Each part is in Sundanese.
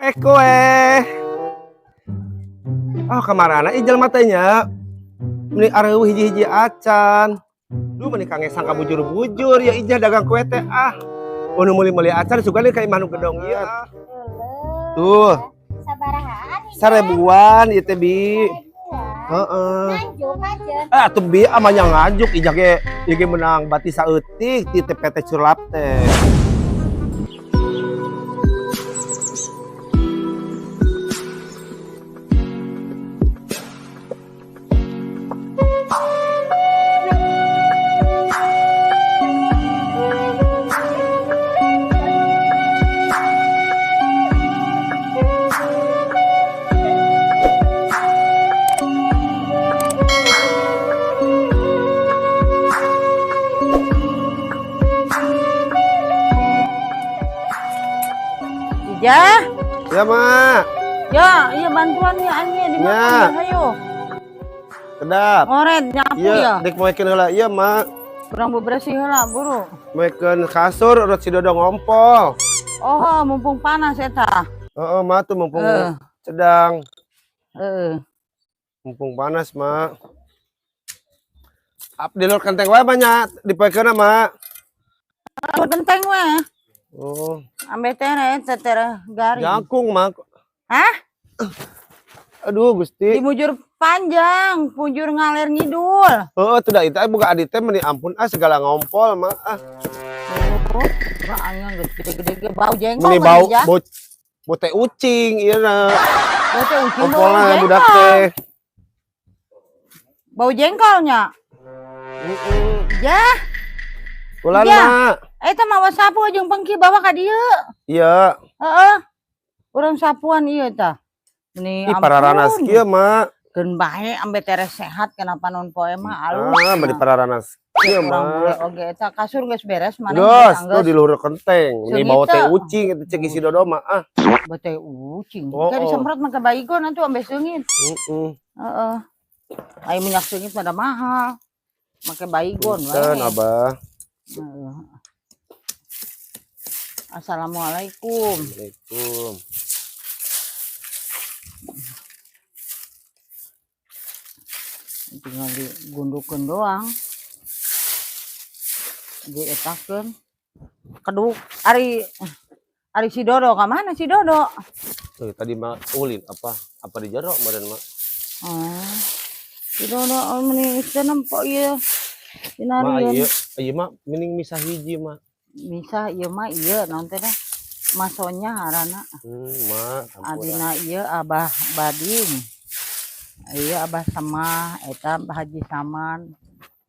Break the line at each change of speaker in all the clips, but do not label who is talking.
Kue. Oh, kamarana ijal matanya. Meni areuh hiji-hiji acan. Duh, meni kangesang ka bujur-bujur ya ijah dagang kue teh ah. Unu meuli-meuli acan sugan ka imah nu gedong ieu ah. Tuh.
Sabarahaan hiji?
Sarebuan ieu teh bi. Heeh.
Nganjuk aja.
Ah, atuh bi amanya nganjuk ijah ge ieu ge menang bati saeutik ti TPT Curlap teh.
Ya.
Ya, Mak.
Ya, iya bantuan ya anjing di mana ayo.
Kedap.
Ngoret nyapu
iya,
ya.
Dik moekeun heula ieu, Mak.
Kurang bebersih heula, buru.
Moekeun kasur urut si Dodo ngompol.
Oh, mumpung panas eta.
Heeh, Mak tuh mumpung sedang.
Heeh.
Mumpung panas, Mak. Ap di luar kenteng wae banyak dipoekeun, Mak.
Kenteng wae.
Oh.
Ambe tere, tere garing.
Jangkung, Mak.
Hah?
Aduh, Gusti.
Di mujur panjang, mujur ngaler ngidul.
Heeh, tuh da itu buka adit teh meni ampun ah segala ngompol, Mak. Ah.
Oh, baangnya geus gede-gede ge bau jengkol.
Meni bau bau teh ucing ieu na.
Bau teh ucing.
Ngompolna budak teh.
Bau jengkolnya.
Heeh.
Yah.
Ulan, Mak.
Eta mawa sapu jeung pengki bawa ka dieu.
Iya.
Heeh. Urang sapuan ieu tah. Meni
ampun. Pararanas kieu, Mak.
Keun bae ambe tere sehat kenapa non poe mah alus.
Ah, meni pararanas kieu, Mak.
Oge eta kasur geus beres mana
geus. Tuh di luhur kenteng. Meni bawa teh ucing eta cek si Dodo mah ah.
Bawa teh ucing.
Oh,
Kayak disemprot make baygon atuh ambe seungit.
Heeh.
Heeh. Ai minyak seungit pada mahal. Make baygon
wae. Punten, Abah.
Heeh. Assalamualaikum.
Waalaikumsalam.
Tinggal digundukeun doang. Dietakeun. Keduk ari si Dodo ka mana si Dodo?
Tuh, tadi mah ulin apa di jero meureun mah.
Oh. Si Dodo meni teu nempo ieu.
Ma ieu ieu mah mending misah hiji mah.
Misah ieu mah ieu naon teh dah. Masonya ngaranna.
Mak,
adina ieu Abah Bading. Ieu Abah sama eta Haji Saman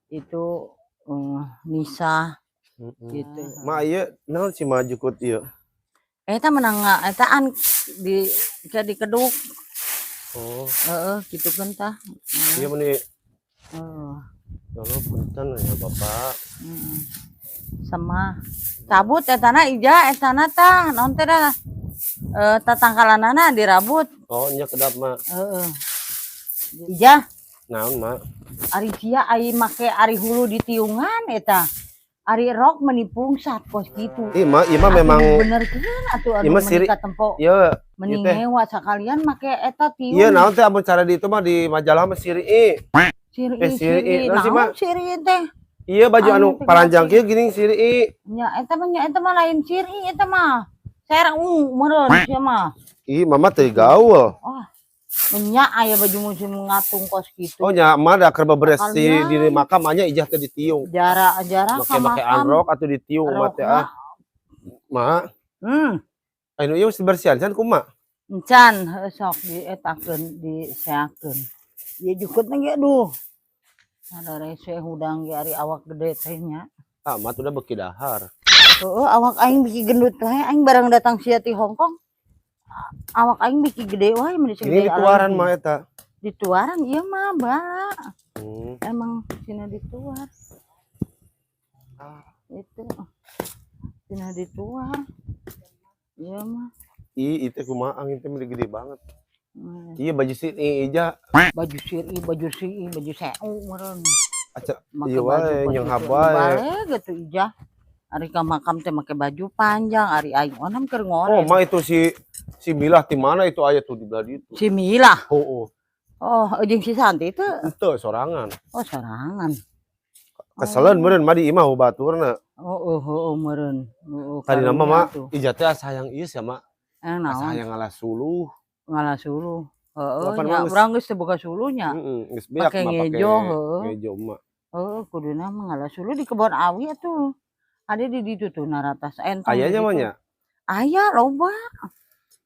itu Nisa gitu.
Mak ieu naon si mah jukut ieu?
Eta menang etaan di dikeduk.
Oh.
Heeh, kitu keun tah.
Ieu meni.
Heeh.
Tolong punten ya Bapak.
Sama cabut etana ija etana tah naon teh dah tatangkalanana dirabut.
Oh nya kedap mak.
Heeh. Ija
naon mak?
Ari sia ai make ari hulu ditiungan eta. Ari rok meni pungsat kos kitu.
Ih mak, ieu mah memang
bener keun atuh anu meni katempo.
Ieu
meni ngewa sakalian make eta tiung.
Ieu naon teh amun cara di itu mah di majalah mah siri.
Siri. Naon siri teh?
Iya baju anu paranjang kieu geuning siri.
Nya eta mah lain siri eta mah. Serang meureun sia mah.
Ih, mama teu gaul.
Oh. Nya aya baju musim ngatung kos kitu.
Oh nya mah da keur beberes di makam nya ijah teh ditiung.
Jarak-jarak
ka makam. Make anrok atuh ditiung mah teh ah. Mak. Anu ieu geus dibersihan can kumaha?
Encan heuh sok dietakeun diseakeun. Ieu jukutna ge aduh. Ada rese hudang ge ari awak gede teh nya.
Ah, mah udah beuki dahar.
Heeh, awak aing beuki gendut wae aing barang datang sia ti Hong Kong. Awak aing beuki gede wae mun
segede. Ini dituaran mah eta.
Dituaran ieu mah bala. Emang sina dituar. Itu. Sina dituar. Ieu mah.
Ih, itu kumaha angin teh gede banget. Iya baju siri ija.
Baju siri, baju siri, baju seu meureun.
Aca, iya wae yang habae.
Bae gitu ija. Ari ka makam teh make baju panjang, ari aing onam keur
Oh,
ngoren.
mah itu si si Milah di mana itu aya tuh di belah ditu.
Si Milah.
Oh, oh.
Oh, jeung si Santi teu.
Henteu sorangan.
Oh, sorangan.
Keselen meureun mah di imah baturna.
Oh, oh, oh, meureun. Heeh,
Tadi nama
karunya
mah
tuh.
Ijah teh asa hayang ieu sia mah.
Eh,
Asa
naon?
hayang ngalah suluh.
Ngalah suluh. Heeh,
Kapan
nya
mah geus
urang geus teu boga suluhnya.
Heeh, geus beak
Pake
mah pake
ngejo, heueuh.
ngejo mah.
Heeh, kuduna mah ngalah suluh di kebon awi atuh. Ada di ditu tuh naratas entong di
Aya nya mah
ditu.
nya.
Aya loba.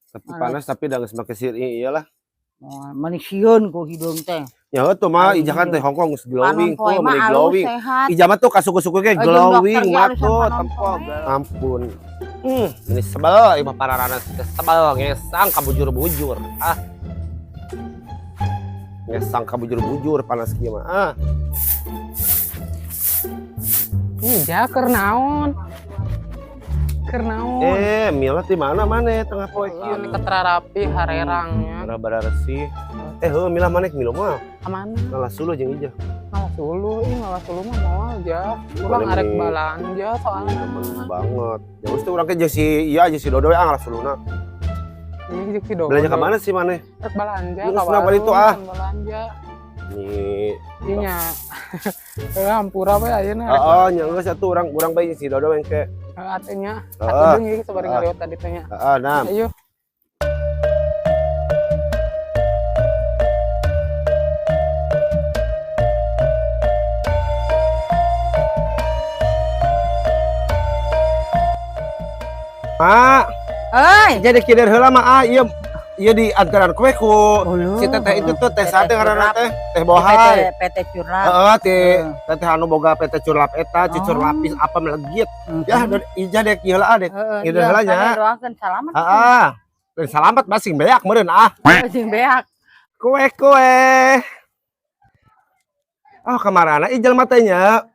Tapi
Ngalah.
panas tapi da geus make sirih iyalah.
Moal mani sieun ku hideung teh.
Ya heuh mah
Ari
Ijah kan teh
hideung.
Hongkong geus
Panon
glowing
poe
tuh
mah
meni
alus
glowing.
sehat.
Ijah mah tuh kasuku-suku ge
Jeung dokter
glowing
ge
mah
alusan
tuh
panon
tempo.
poe.
Ampun. Ini sebel ieu mah pararana teh sebel ngesang ka bujur-bujur. Ah. Ngesang ka bujur-bujur panas kieu mah. Ah.
Ija keur naon? Keur naon?
Eh, Mila di mana maneh tengah poe kieu?
Ini keterarapi harerangnya.
Bara bara resih. Eh, heuh Mila maneh milu mah.
Kamana?
Ngalah suluh jeung Ijah.
Ngalah suluh, ih ngalah suluh mah moal ja. Urang
Mana
arek
nih?
balanja soalnya.
Demen banget. Ya geus teh urang ge jeung si ieu aja si Dodo we ah ngalah suluhna.
Ini jeung si Dodo.
Belanja ka mana sih maneh?
Arek balanja
Geus
ka
kenapa
warung,
itu, ah?
kan balanja.
Nih.
Ieu nya. Heuh hampura we ayeuna.
Heeh, nya geus atuh urang urang bae jeung si Dodo engke.
Heeh, atuh nya.
Heeh.
Atuh deung ieu sabari
Heeh.
ngaliwat tadi teh nya.
Heeh, nah.
Ayo.
Mak,
Euy.
jadi kider heula mah ah ieu ieu di antaran kue ku
Uluh.
si teteh itu tuh teh
Teteh
sate ngaranna
Curlap.
teh, teh
PT
bohai.
PT Curlap.
Heeh, ti
Heeh.
teteh anu boga PT Curlap eta, cucur
Oh.
lapis apa melegit. Ya,
Mhm.
ijah dek ieu heula ah dek.
Heeh,
Ngider
iya,
heula nya.
kade doakeun salamet.
Heeh. Dan salamet masing beak meureun ah.
Sing beak.
Kue-kue. Oh, kamarana ih jelema teh nya.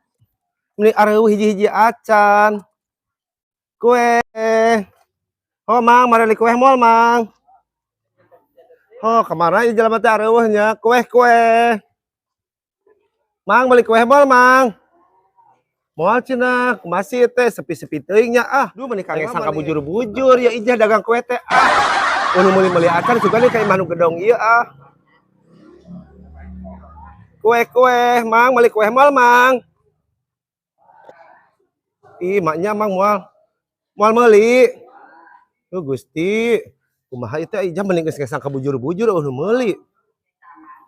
Meni areuweuh hiji-hiji acan. Kue. Oh, Mang, mareli kue moal, Mang. Oh, kamarana ih jelema teh areuweuh nya. Kue-kue. Mang, beli kue moal, Mang. Moal cenah, kumaha sih teh sepi-sepi teuing nya ah. Duh meni kangesan ka bujur-bujur ya Ijah dagang kue teh ah. Unu meuli-meuli acan sugan ka imah nu gedong ieu ah. Kue-kue, Mang, beli kue moal, Mang. Ih, maknya Mang moal. Moal meuli. Duh Gusti, kumaha ieu teh Ijah mending geus ngesang ka bujur-bujur eueuh nu meuli.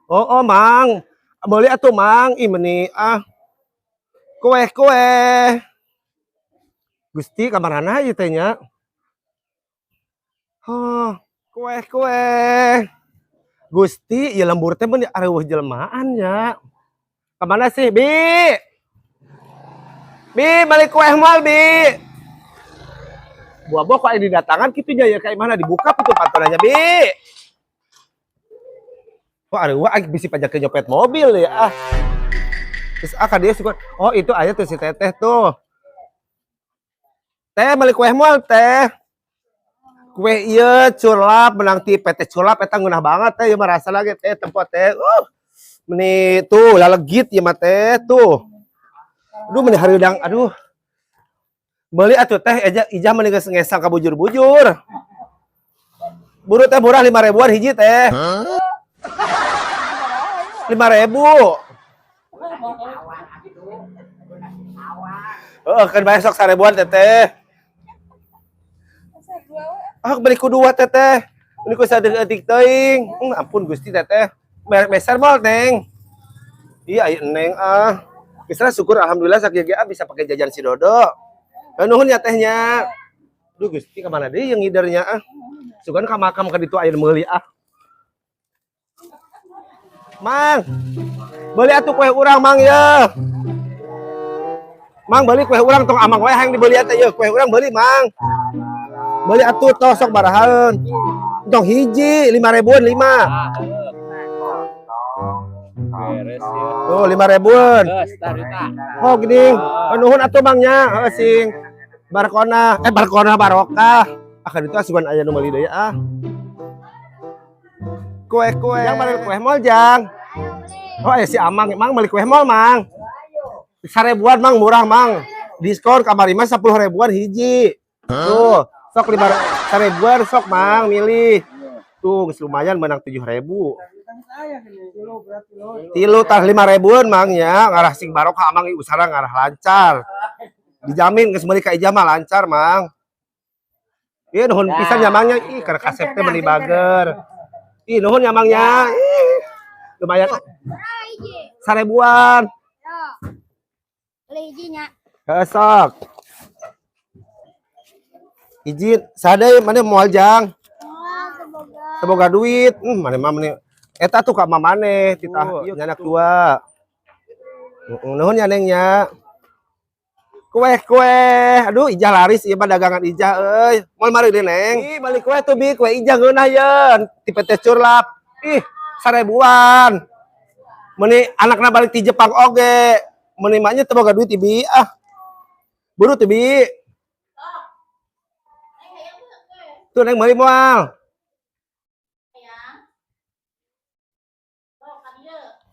Oh, oh Mang. Meuli atuh Mang, ih meni ah. Kue-kue. Gusti kamarana ieu teh nya? Oh, kue-kue. Gusti, ieu lembur teh meuni areuweuh jelmaan nya. Kamana sih, Bi? Bi, balik kue moal, Bi. Buah-buah kok aya didatangan kitu nya ya kayak mana dibuka pintu pantonannya, Bi. Kok areuweuh aing bisi pajak nyopet mobil ya ah. Terus ah ka dieu suka, oh itu aya tuh si teteh tuh. Teh balik kue moal teh. Kue ieu curlap menang ti PT Curlap eta ngeunah banget teh ieu mah rasa lagi teh tempo teh. Meni tuh lalegit ieu mah teh tuh. Aduh meni hareudang aduh. Meuli atuh teh aja Ijah meni geus ngesang ka bujur-bujur. Buru teh murah 5 ribuan hiji teh. 5.000. Heeh, kan bae sok 1.000-an teteh. Ah, beli ku dua teteh. Ini ku sadeuk-eutik teuing. Ampun Gusti teteh. Meser moal, Neng. Iya, aya Neng ah. Geus lah syukur alhamdulillah sakieu ge ah bisa pakai jajan si Dodo. Nuhun ya tehnya. Duh Gusti ka mana deui yang ngidernya ah. Sugan ka makam ka ditu aya nu meuli ah. Mang. Beli atuh kue urang Mang ye. Mang beli kue urang tong amang wae hayang dibeli teh ye kue urang beli Mang. Beli atuh toh sok barahaeun. Tong hiji 5 ribuan 5.
Beres ya.
Tuh 5 ribuan.
Geus, tah duta.
Oh gini, oh, nuhun atuh Bang nya, heuh sing. Barkona, barkona barokah. Ah kan itu asupan aya nu meuli deui ah. Kue-kue. Jang balik kue mall Jang. Oh aya si Amang, Mang beli kue mall Mang. 1.000-an Mang murah Mang. Diskon kamari mah 10 ribuan hiji. Tuh, sok 5 ribuan sok, Mang, milih. Tuh, geus lumayan menang 7.000. Tilu tah 5 ribuan, Mang, ya, ngarah sing barokah, Amang, usaha ngarah lancar. Dijamin geus meuli ka Ijah mah lancar, Mang. Iya, nuhun pisan ya, Mang, nya. Ih, karena kasep teh meuli bager. Ih, nuhun ya, Mang, nya. Ih, lumayan.
Hiji.
1.000-an.
Yo. Beli hijinya.
Heeh, sok. Izin, sadai mana moal, Jang?
Oh, semoga.
Semoga duit. Mana mah mana. Eta tuh ka mamane titah ieu nyanak dua. Heeh, nuhun ya, Neng, nya. Kue kue, aduh, Ijah laris ieu mah dagangan Ijah euy. Moal mari deui, Neng. Ih, balik kue tuh, Bi, kue Ijah ngeunah yeun. Ti PT Curlap. Ih, 1.000-an. Meuni anakna balik ti Jepang oge. Meuni maknya teu boga duit, Ibi. Ah. Buru tuh, Bi. Tuh, Neng, meuli moal?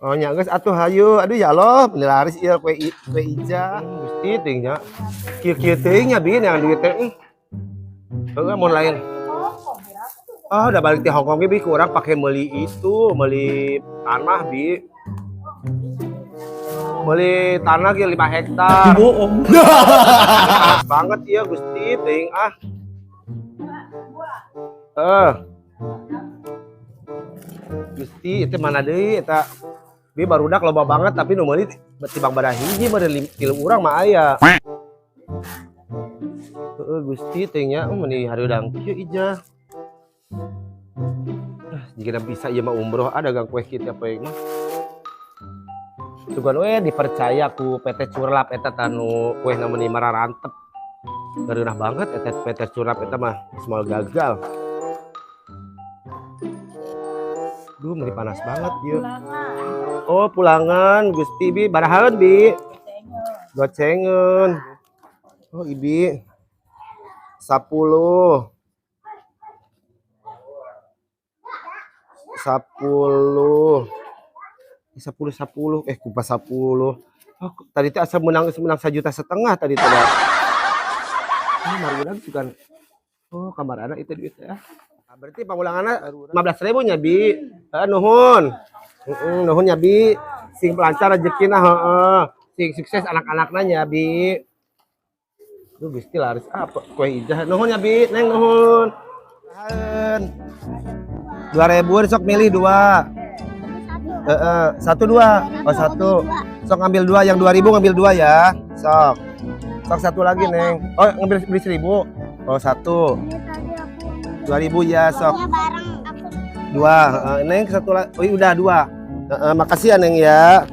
Oh nya, geus atuh, hayu. Aduh, ya Allah, meuni laris ieu kue kue Ijah. Gusti teuing nya. Kieu-kieu teuing nya, Bi, yang duit teh. Heeh, mun lain. Ah, udah balik di Hong Kong ge, Bi, kurang pakai meuli itu, meuli tanah, Bi. Meuli tanah ge 5 hektar.
Bohong.
Banget ya, Gusti teuing ah. Eh. Gusti, itu mana deui eta? Bi, barudak loba banget tapi nu meuli tibang bada hiji meureun tilu urang mah aya. Heeh, Gusti teuing nya, meuni hareudang kieu Ijah. Ah, jika bisa ieu mah umroh ah dagang kue kieu tiap poe mah. Sugan we dipercaya ku PT Curlap eta tanu kuehna meuni mararantep. Gareunah banget eta PT Curlap eta mah geus moal gagal. Duh, meuni panas banget ieu. Oh, pulangan Gusti, Bi, barahaeun, Bi? Gocengeun. Oh, Ibi. 10. 10. 10, 10. Kupas 10. Oh, tadi teh asa menang 1,5 juta tadi teh. Oh, marudan juga. Oh, kamar anak itu duit ya. Nah, berarti pangulanganna 15.000 nya, Bi. Heeh, nuhun. Heeh, nuhun ya, Bi. Sing lancar rezekina, heeh. Sing sukses anak-anakna nya, Bi. Duh, Gusti laris apa kue Ijah. Nuhun ya, Bi. Neng, nuhun. Tahan. 2.000 sok milih 2. Heeh, 1 2. Oh, 1. Sok ngambil 2, yang 2.000 ngambil 2 ya. Sok. Sok 1 lagi, Neng. Oh, ngambil beli 1.000. Oh, 1. 2.000 ya, sok. 2. Heeh, Neng 1 lagi. Oh, udah 2. Heeh, makasih ya, Neng, ya.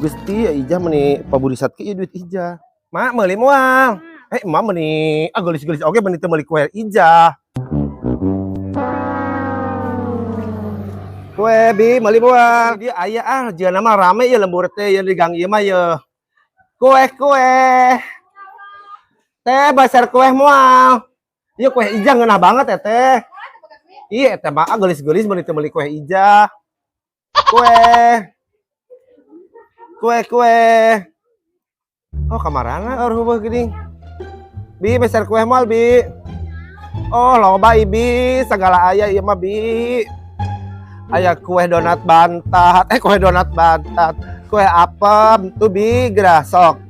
Gusti ya Ijah meuni paburisat ke ieu duit Ijah. Mak meuli moal. Mak meuni ah geulis-geulis oge meuni teu meuli kue Ijah. Kue, Bi, meuli moal? Dia aya ah, jieuna mah rame ieu lembur teh ieu di gang ieu mah ieu. Kue kue. Teh basar kue moal? Ieu kue Ijah ngeunah banget ya, Teh. Iya, teh mah geulis-geulis meuni teu meuli kue Ijah. Kue. Kue kue. Oh, kamarana eueuh geuning. Bi, meser kue moal, Bi? Oh, loba Ibi, segala aya ieu mah, Bi. Aya kue donat bantat, kue donat bantat, kue apem tuh, Bi, gerah sok.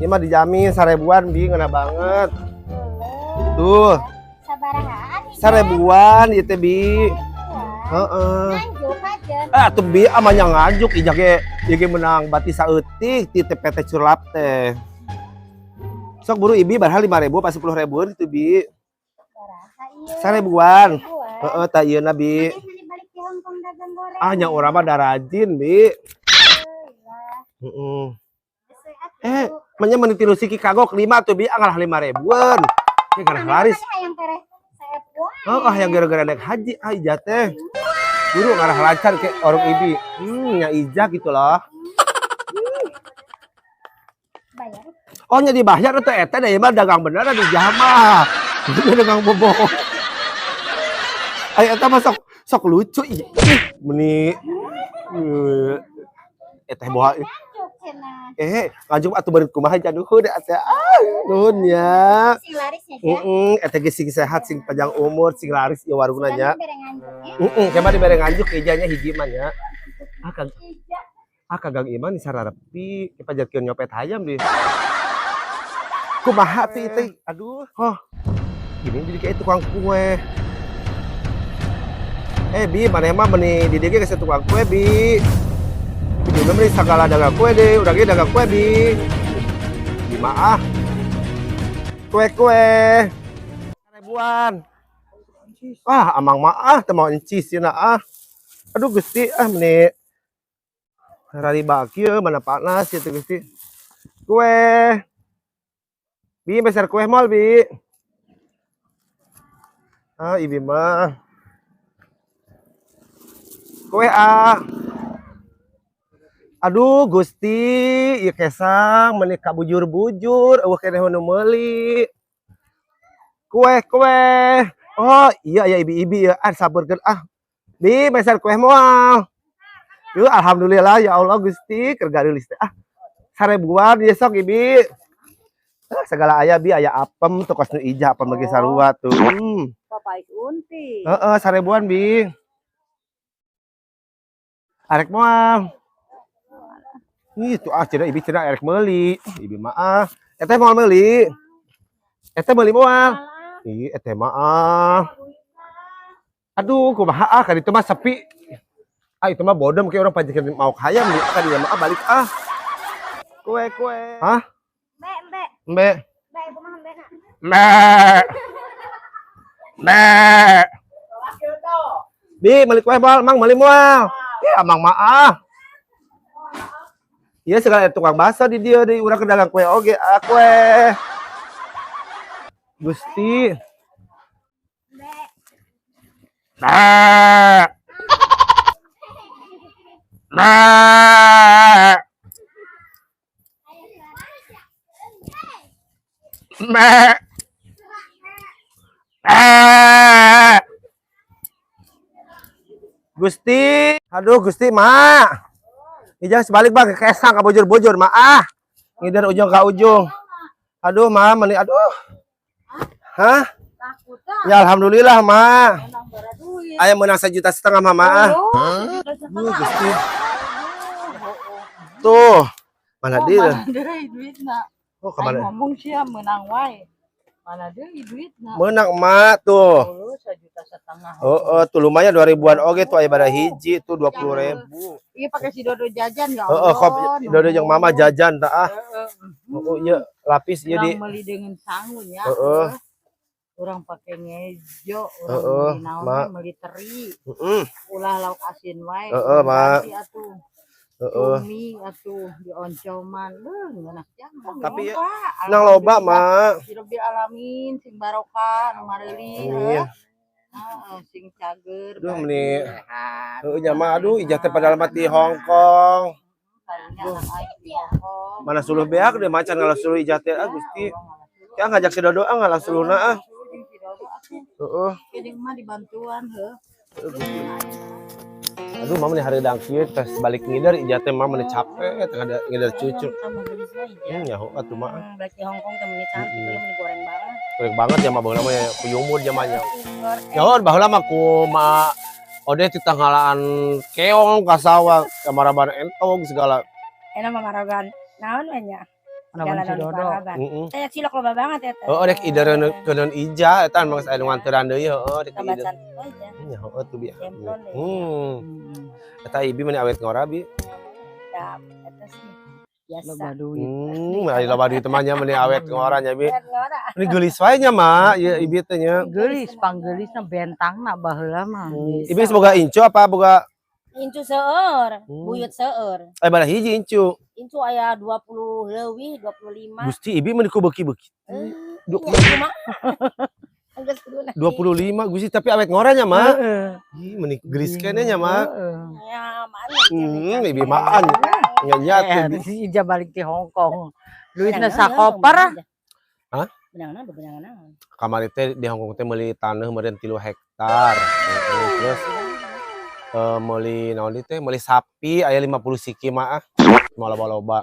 Ieu mah dijamin 1.000-an, Bi, ngeunah banget. Tuh.
Sabarahaan hiji?
1.000-an ieu teh, Bi. Heeh.
Nganjuk aja.
Ah, tuh, Bi, amanya ngajuk ijah ge, ieu ge menang bati saeutik ti PT Curlap teh. Sok buru Ibi, barahal 5.000 apa 10.000-an itu, Bi.
Baraha ieu.
1.000-an.
1.000-an.
Heeh, tah ieu na, Bi.
Maneh meni balik di Hong Kong dagang goreng.
Ah, nya urang mah da rajin, Bi. Heeh. Manya meuni tilu siki kagok 5 tuh, Bi, angalah 5.000-an. Ieu karena laris.
Hayang tereh saepuan.
Oh, ah yang gara-gara naik haji, ah Ijah teh. Buru ngarah lancar ke orang Ibi. Nya Ijah gitu loh.
Bayar.
Oh, nya dibayar atau eta da ieu mah dagang bener di Ijah mah. Dia dagang bobohong. Ayo eta mah sok lucu ih. Meni eta boha.
Cenah.
Eh, nganjuk atuh beureut kumaha jan nuhun atuh. Ah, nuhun ya.
Sing laris nya, Ja.
Heeh, eta ge sing sehat, sing panjang umur, sing laris ieu warungna nya.
Sugan bere nganjuk nya.
Heeh, kemana dibere nganjuk ijanya hiji mah nya. Ah, kag
Ija.
Ah, kagang iman sararepi, pajarkeun nyopet hayam di. Kumaha tuh itu? Aduh, oh. Gini jadi kayak tukang kue. Eh, Bi, mana emang meni di dieu geus tukang kue, Bi. Bi meni sagala dagang kue deh, urang ge dagang kue, Bi. Bi mah ah. Kue-kue. Ribuan. Ah, amang mah ah, teu mau encis cenah ah. Aduh Gusti, ah meni rariba kieu mana panas ieu teh Gusti. Kue. Bi, meser kue moal, Bi. Ah, ibi mah. Kue ah. Aduh, Gusti, ieu kesang meni kabujur-bujur, euweuh keneh nu meuli. Kue, kue. Oh, iya ya ibi-ibi ya. Ah, sabarkeun ah. Bi, meser kue moal. Yuh, alhamdulillah ya Allah Gusti, keur gareulis teh. Ah, sarebuan ieu sok ibi. Ah, segala aya bi aya apem tuh kos nu ijah apem lagi sarua tuh.
Papais unti.
Heeh, sarebuan bi. Arek moal. Ih, tuh ah cenah ibi cenah erek meuli. Ibi mah ah. Eteh moal meuli. Eteh meuli moal. Ih, eteh mah ah. Aduh, kumaha ah ka ditu mah sepi. Ah, itu mah bodem kayak orang pajekeun mau hayam di ka dieu mah ah, balik ah. Kue kue. Hah?
Embe, embe.
Embe.
Embe, kumaha embe na?
Me. Me. Bi, meuli kue moal, Mang meuli moal. Ya, Mang mah ah. Iya segala tukang bakso di dieu di urang ke dagang kue oge ah kue. Gusti.
Embe.
Me. Me. Me. Me. Gusti, aduh Gusti, mak. Ijah sebalik bang, kesang ka bujur-bujur, mak ah. Ngider ujung ka ujung. Aduh, mak, meni aduh. Hah? Ya alhamdulillah, mak. Aya menang 1,5 juta mama ah. Aduh, Gusti. Tuh. Mana
Oh,
dia?
mana deui duitna?
Oh,
Aing
kemana?
ngomong sia menang wae. Mana deui duitna?
Menang emak tuh.
Oh, 1,5 juta.
Oh, oh, tuh lumayan 2 ribuan oge tuh aya pada hiji tuh 20 ribu.
Iya pakai si Dodo jajan ya
Oh, oh,
Allah.
kop Dodo jeung mama jajan tak ah.
Heeh.
Oh, iya lapis iya di.
Urang meuli dengan sangu ya.
Heeh.
Urang pakai ngejo, urang
Heeh,
meuli naon
Mak.
meuli teri,
Heeh.
ulah lauk asin wae.
Heeh, Mak.
Ganti atuh.
Heeh.
Cumi atuh dioncoman. Beuh, ngeunah jangan.
Tapi ya, nang loba, Mak.
Rabbil alamin sing barokah nu mareuli
Amin.
Heeh, sing cager.
Aduh, meni.
Sehat.
Heeh, nya mah aduh ijah teh padahal mah di Hong Kong.
Karunya anak aing di Hong Kong.
Mana suluh beak deh macan ngalah suluh ijah teh ah Gusti. Ya ngajak si Dodo ah ngalah suluhna ah.
Suluh jeung si Dodo atuh.
Heeh.
Jeung mah dibantuan heuh.
Heeh, Gusti. Aduh, mama nih hari kieu tes balik ngider ijah teh mama nih capek tengah ada ngider cucu.
Sama geulis wae ya.
Nyaho atuh mah.
Balik di Hong Kong teh meuni cantik, meuni goreng banget.
Goreng banget ya mah baheula mah ya kuyumur zamannya. Ya baheula mah ku ma Ode ti tanggalaan keong ka sawah, kamaraban entog segala.
Enak mah maraban. Naon we nya?
Maraban si Dodo.
Heeh.
Teh cilok loba banget ya teh.
Heeh, rek idereun keuneun ija eta mah geus aya nu nganteran deui heeh rek
Tambah
ide.
cantik we nya.
Nya heeh tuh bi.
Demplon deh.
Eta ibi mah awet ngora bi.
Ya, eta sih biasa.
Loba duit.
Ari loba duit mah nya meuni awet ngora nya bi.
Awet ngora.
Ini geulis wae nya mak, ieu ibi teh nya.
Geulis, panggelisna bentangna baheula mah.
Ibi geus boga incu apa boga
Incu seueur, buyut seueur.
Eh bala hiji incu.
Incu aya 20 leuwih, 25.
Gusti ibi mah ku beuki-beuki.
Eh, nya kumaha? Geus kuduna.
25 Gusti tapi awet ngora nya mak.
Heeh.
Ih meuni geulis keneh nya mak.
Heeh.
Ya, mana?
Ibi maan. Nya nya
Eh,
tuh.
si Ija balik di Hong Kong. Duitna sakoper.
Hah?
Benang naon, benang naon.
Kamari teh di Hong Kong teh meuli taneuh meureun 3 hektar. Heeh, terus meuli naon deui teh meuli sapi aya 50 siki mah ah. Moal loba-loba.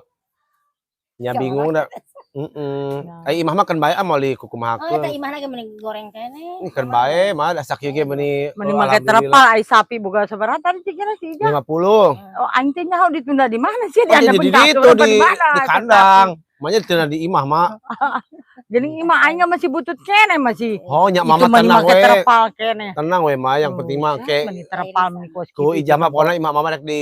Nya bingung da. Heeh. Ai imah mah keun bae ah moal
Oh, eta
dikukumahakeun.
Imahna ge meni goreng keneh.
Ini keun bae mah da sakieu ge meuni.
Meni
Oh,
make
alhamdulillah.
terpal ai sapi boga sabaraha tadi cikina si Ijah?
50.
Oh, aing teh nyaho ditunda di mana sih? Di
Oh, jadi
handapeun
di
kasur
ditu
apa
di
mana
di
eta
kandang. Manya ditunda di imah mah.
Jadi imah aing masih butut keneh masih.
Oh, nya
Itu
mama
meni
tenang
make
we.
terpal keneh.
Tenang we mah, yang penting mah ke
Meni terpal meni kos
ku
kitu.
Ijah mah pokona imah mama rek di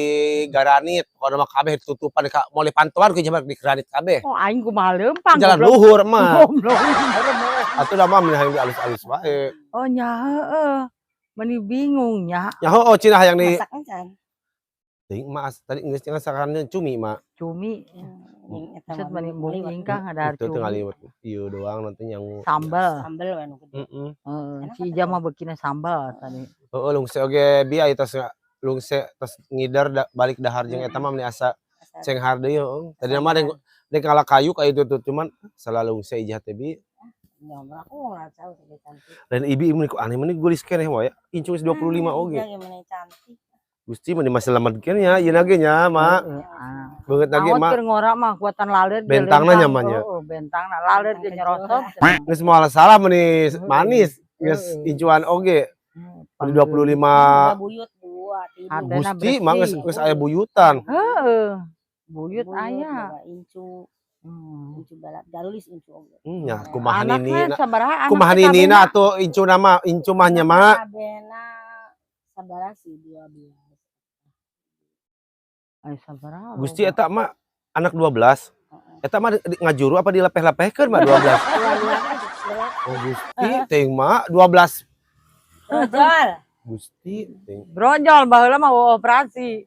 garanit, pokona mah kabeh tutupan ka moal dipantoan ku Ijah mah rek di granit kabeh.
Oh, aing kumaha leumpang
Jalan
goblok.
luhur mah.
Goblok.
Atuh da mah meni hayang di alus-alus wae.
Oh nya heeh. Meni bingung nya.
Ya heueuh cenah hayang di
Masak can.
Teuing mah tadi geus cenah sakannya cumi mah.
Cumi.
Jeung eta
Set
mah
meni embung
liwet.
ingkah ngadahar
Itu teh
cumi.
ngaliwet ieu doang nanti nyangu.
Sambal.
Sambel we nu gede.
Heeh.
Heeh,
Enak
si
atuh.
Ijah mah beukina sambal tadi.
Heeh, lungse oge bi aya tos lungse tos ngider da, balik dahar jeung eta mah meni asa
Asa
cenghar deui heueuh. Tadina mah rek ngala kayu ka itu tuh cuman salah lungse Ijah teh bi.
Nyoba aku nggak tahu sih cantik.
Lain ibi mun ku aneh meni geulis keneh wae. Incu geus 25 oge.
Iya gimana cantik.
Gusti meni masih lemet keneh nya ieu ge nya mak.
Heeh, ah.
Beungeut lagi
Awet
mak.
keur ngora mah kuatan laler ge
Bentangna
leumpang.
nya mah nya.
Heeh, bentangna laler ge
Bentang
nyerosot.
Geus moal salah meni manis geus
Heeh.
incuan oge. Meni 25
Dua buyut dua tilu.
Hatena
Gusti mah geus
bersih.
geus aya buyutan.
Heeh. Buyut aya.
Boga incu,
Hmm.
incu balap garulis incu oge.
Nya kumaha
Anakna
ninina.
sabaraha anak
Kumaha
teh
ninina
kabehna?
atuh incu nama incu mah nya mak.
Kabehna sabaraha sih 12.
Ay sabaraha?
Gusti eta mah anak 12.
Heeh.
Eta mah ngajuru apa dilepeh-lepehkeun mah 12?
Dua-dua dua.
Oh Gusti teuing mah 12.
Brojol.
Gusti teuing.
Brojol baheula mah operasi.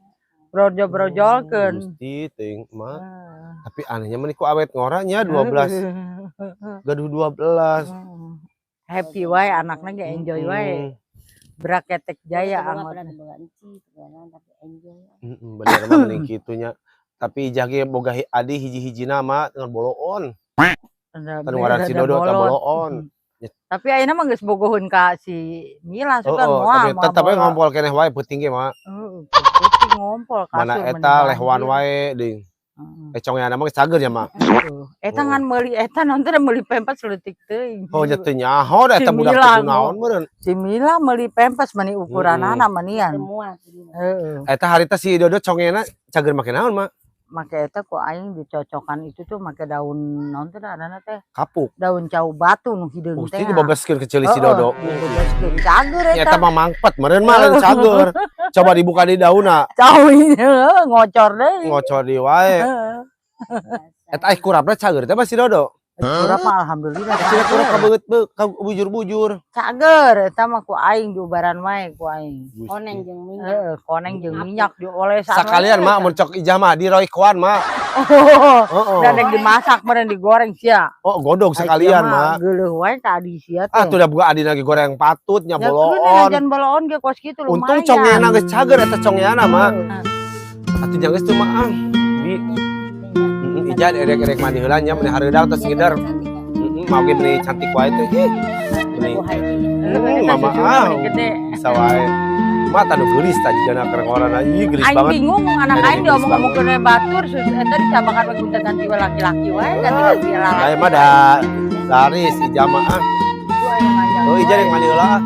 Brojol-brojolkeun.
Gusti teuing mah. Tapi anehnya mah ku awet ngora nya 12. Gaduh 12.
Happy wae anakna ge enjoy wae. Braketek jaya
Boga
angot.
pernah boga enci, boga tapi enjoy.
Heeh, bener mah mending kitu nya. Tapi Ijah ge boga adi hiji-hijina mah dengan boloon.
Kan
Kan ngaran si Dodo eta boloon.
Tapi ayeuna mah geus bogoheun ka si Mila sugan
Oh,
moal
tapi
moal
tetep we
bolon.
ngompol keneh wae peuting ge mah.
Heeh, peuting ngompol
Mana
kasur
eta lehoan wae deui.
Heeh.
Eh congeana mah geus cager nya mah.
Heeh. Eta ngan meuli eta naon teh meuli pempes leutik teuing.
Oh nya teu nyaho da
Si
eta budak
Mila
teh kunaon meureun.
Si Mila meuli pempes mani ukuranana manian.
Semua.
Heeh.
Eta harita si Dodo congena cager make naon mah?
Make eta ku aing dicocokan itu tuh make daun naon teh ngaranna teh?
Kapuk.
Daun cau batu nu hideung
Gusti
teh.
dibebeskeun ke ceuli si Dodo.
Dibebeskeun cager
Nya
eta.
eta mah mangpet meureun mah lain cager. Coba dibuka di daunna,
Cau heueuh ngocor deui.
ngocor di wae.
Heeh.
Eta ai kurapna cager teh mah si Dodo.
Kurap mah alhamdulillah
Cenah kurap
cager.
kabeungeut beu ka bujur-bujur.
Cager eta mah ku aing diubaran wae ku aing.
Koneng jeung minyak.
Heeh, koneng jeung minyak diolesan.
Sakalian mah mun cok Ijah mah diroykoan mah.
Oh,
Heeh.
dan yang dimasak meureun digoreng sia.
Oh, godog sekalian mah.
Geuleuh wae ka adi sia teh.
Ah, tuh udah buka adi lagi goreng patut nya
Ya,
boloon.
Jangan boloon ge kos kitu lumayan.
Untung congeana geus cager eta congeana mah. Atuh jangan geus teu mah ah. Bi heeh Ijah erek-erek mandi heula nya meni hareudang tos ngider. Heeh, mau ge meni cantik wae teh. Ih, meni mama ah.
Gede.
Bisa wae. Mah tanu geulis tah jigana keur ngorana ih geulis
Aing
banget.
bingung anak
Ada
aing
gelis
diomong-omongkeun we batur sus eta dicabakan we gonta ganti we laki-laki wae ganti-ganti lalaki.
Aya mah da laris Ijah mah ah.
Itu aing ngajak.
Oh, Ijah rek mandi heula ah.